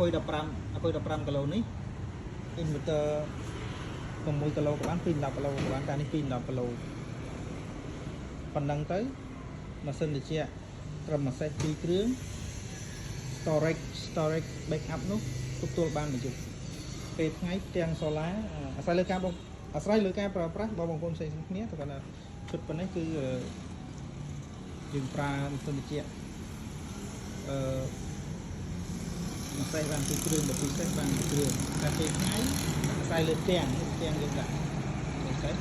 គុយ15អាគុយ15គីឡូនេះ inverter 6គីឡូក៏បាន2 10គីឡូក៏បានតែនេះ2 10គីឡូប៉ុណ្ណឹងទៅម៉ាស៊ីនត្រជាក់ត្រឹមមួយសេត2គ្រឿង storage backup នោះទប់ទល់បានមួយយប់ពេលថ្ងៃផ្ទាំង solar អាស្រ័យលើការបងអាស្រ័យលើការប្រើប្រាស់របស់បងប្អូនផ្សេងៗគ្នាតែគាត់ថាឈុតប៉ុណ្ណេះគឺយើងប្រើម៉ាស៊ីនត្រជាក់អឺមួយសេះបានពីរគ្រឿងបើពីរសេះបានមួយគ្រឿងតែពេលថ្ងៃអាស្រ័យលើផ្ទាំងនេះផ្ទាំងយើងដាក់មួយសេះ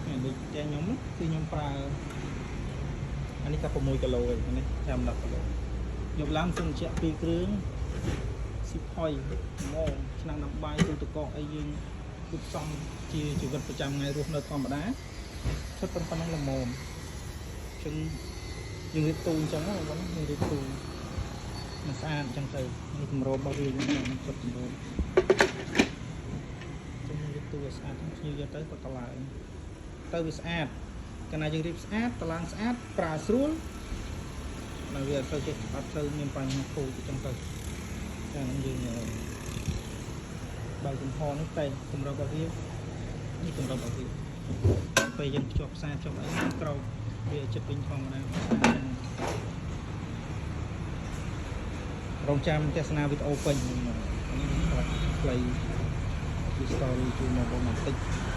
នេះដូចផ្ទាំងខ្ញុំគឺខ្ញុំប្រើអានេះក៏6គីឡូឯងនេះចាំ10គីឡូយកឡើងម៉ាស៊ីនត្រជាក់ពីរគ្រឿងស៊ីផុយហ្មងឆ្នាំងដាំបាយទូទឹកកកអីយើងគួបផ្សំជាជីវិតប្រចាំថ្ងៃរស់នៅធម្មតាឈុតប៉ុណ្ណឹងល្មមចឹងយើងរៀបទូអញ្ចឹងណាបងប្អូនយើងរៀបទូមិនស្អាតអញ្ចឹងទៅនេះគម្របរបស់វាយើងឈុតគម្របចឹងយើងរៀបទូឲ្យស្អាតចឹងភ្ញៀវយកទៅក៏តឡើងទៅវាស្អាតកាលណាយើងរៀបស្អាតតឡើងស្អាតប្រើស្រួលដល់វាអត់សូវចេះអត់សូវមានបញ្ហាខូចអញ្ចឹងទៅចាយើងបើកចំហនេះតែគម្របរបស់វានេះគម្របរបស់វាពេលយើងភ្ជាប់ខ្សែភ្ជាប់អីក្រោកវាចិត្តវិញធម្មតាស្អាតចឹងរងចាំទស្សនាវីដេអូពេញនេះគាត់ខ្លីជា story ជូនមកបងបន្តិច។